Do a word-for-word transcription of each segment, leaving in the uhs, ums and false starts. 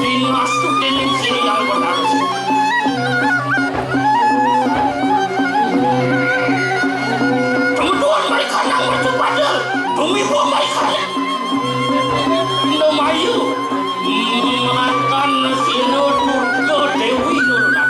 Pinastu dening Sri Hyang Betara. Kemudian mereka nang mercupada, bumi bom mereka. Nemayu, makan sino Durga Dewi Durga.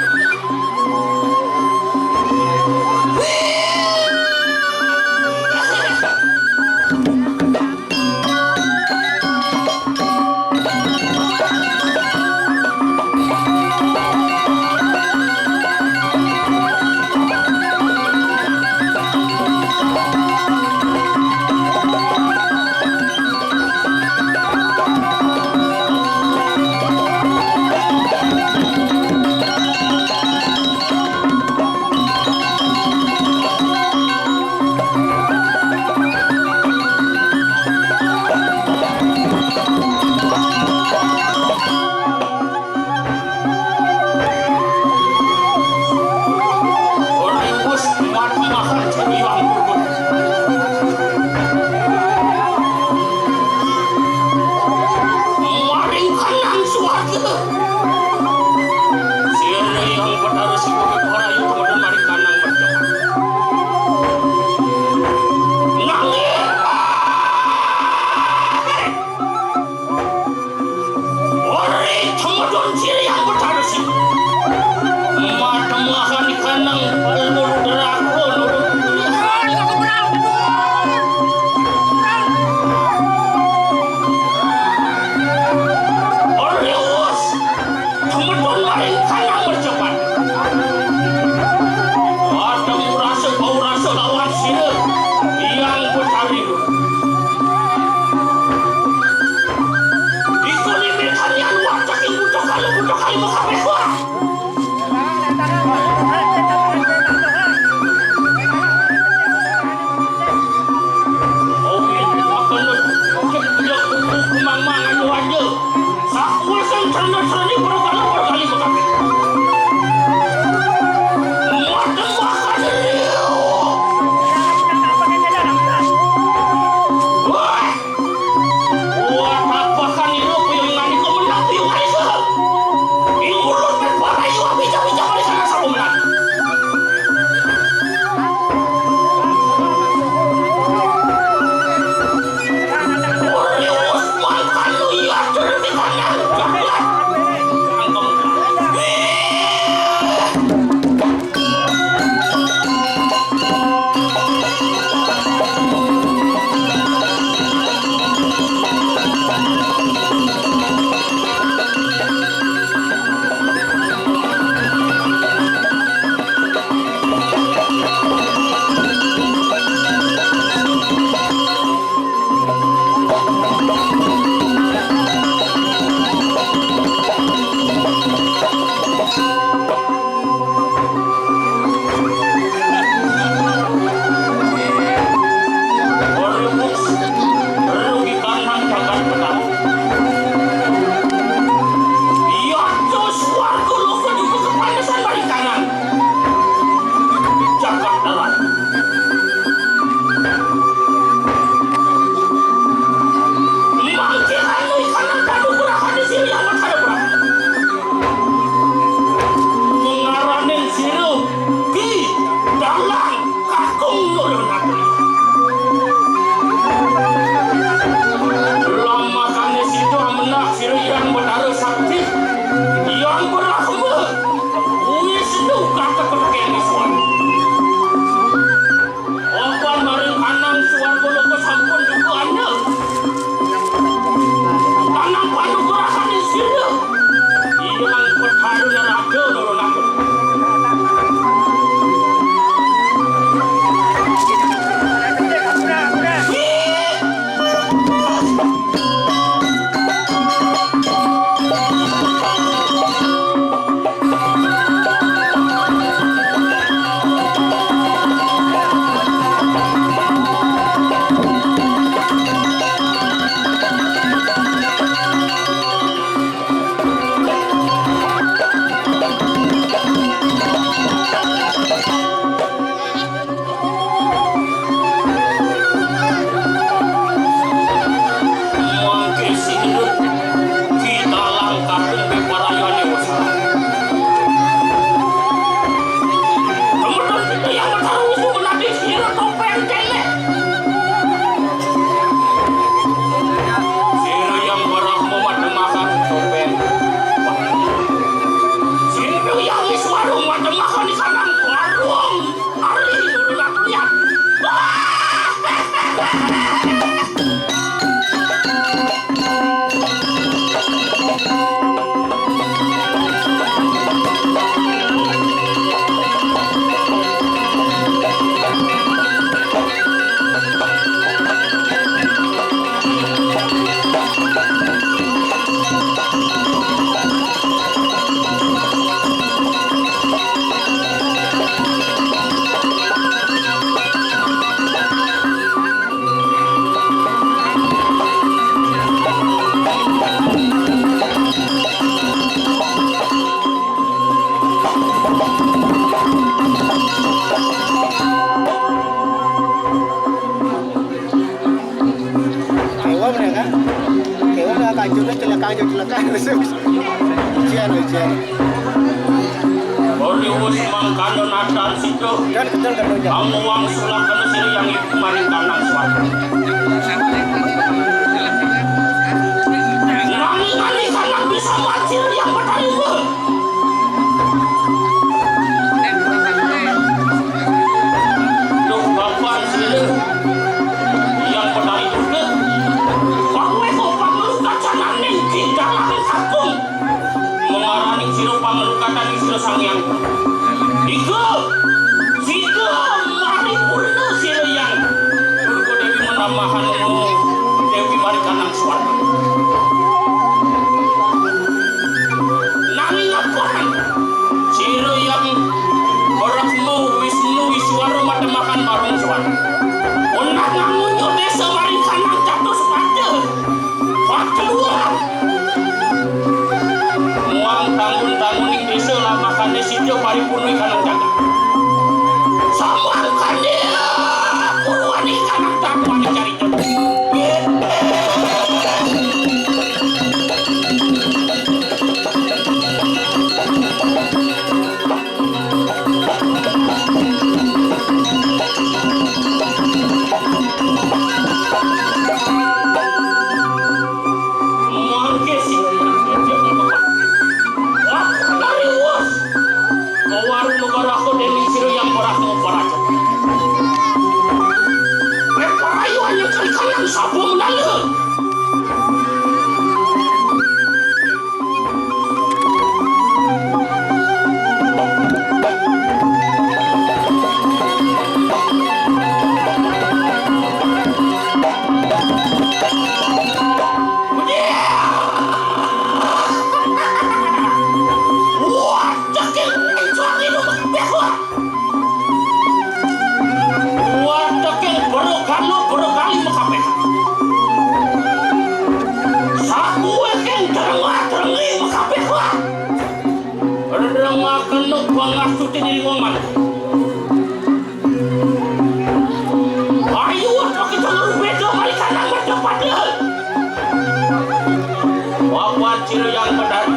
Maring kanang suwarga. Sira Hyang Betara Siwa Kekarayu kemudian maring kanang berjalan. Nanging ori temudun Sira Hyang Betara Siwa. Matemahan kanang peluru drakon. Ori wus. Kemudian maring kanang mercepat. Ada murasa bau rasa lawan sira Hyang Betari. Iku limitan yang watak yang butuh kali, butuh kali mengkabeh wah. Jagat dalam. Mangke anu ikan padu gerakan di sini yang berhadapan. Ngaranin sirup di dalam kakung nurun aku. Lamakane sida menah sira yang betara sakti yang berahma. Wisnu kata perkene suan. Opan maring kanang swarga loka sampun juga anda. Kanang panugrahan isina. Iya mang petharu neraka loro nakut. Kanjurna celaka, kanjur celaka. Ujian, ujian. Ori wis mangkana natan sida. Dan ketel ketel. Kamu wangsulakana sira yang ibu maring tanah suatu. Nanging anak bisa mati yang bertarimu. Duh, Bapak sira yang bertari muda. Kamu kok pangeluh kacanan ning tinggalan kakung. Mengarani sira pangelukatan sira Sang Hyang. Iku, sira mari purna sira yang Durga Dewi menamahan Dewi Marikanang Swarga. Nanging apan sira yang Brahma Wisnu Iswara matemahan bareng Swarga. Unang ngangunjuk desa Marikanang catus pada. Wah, keluar. Muang tanggun-tangguning desa lamakane sida paripurna ing kanang jagat. Samangkane purwane ing kanang takwane carita. Mangke sing wah, mariwus. Kawaru nukarako dening sira yang ora muparaja. Weh, parayu anyang kalikanang sapa menala. Wateking bero galo, bero kali makapeh. Sakuwe keng terengah-terengi makapeh, wah. Rengaken pangastuti diri ngoman. Ayo, apa kita ngerubeda mari kanang mercapada. Papat sira yang pedari.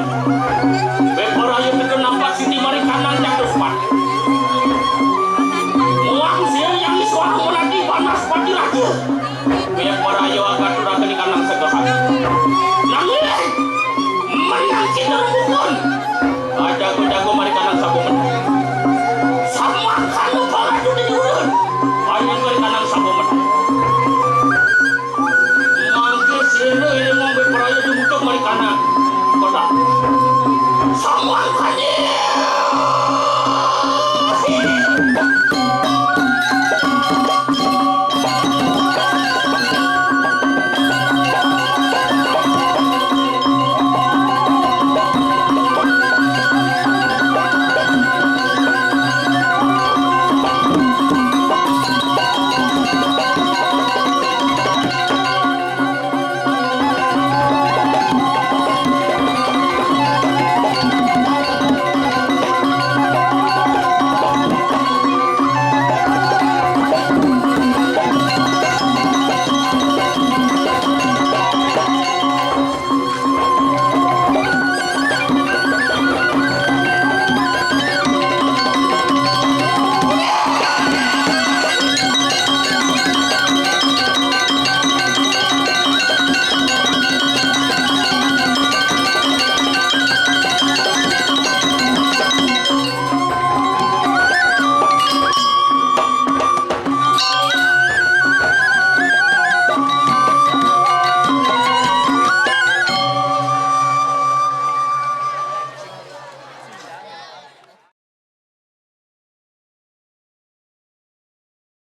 Beparaya kita nampak siti mari kanang jatuh pat. Muang sira yang suara menanti panas pati raja. Beparaya akan turaken kanang segahan. Nanging, menang kita rembukun. Jago-jago mari kanang sabumen. Samangkana parajut di ulun. Panjang mari kanang sabumen. Mangke sira ini ngombe paraya dimutuk mari kanang. Kota. Samangkana.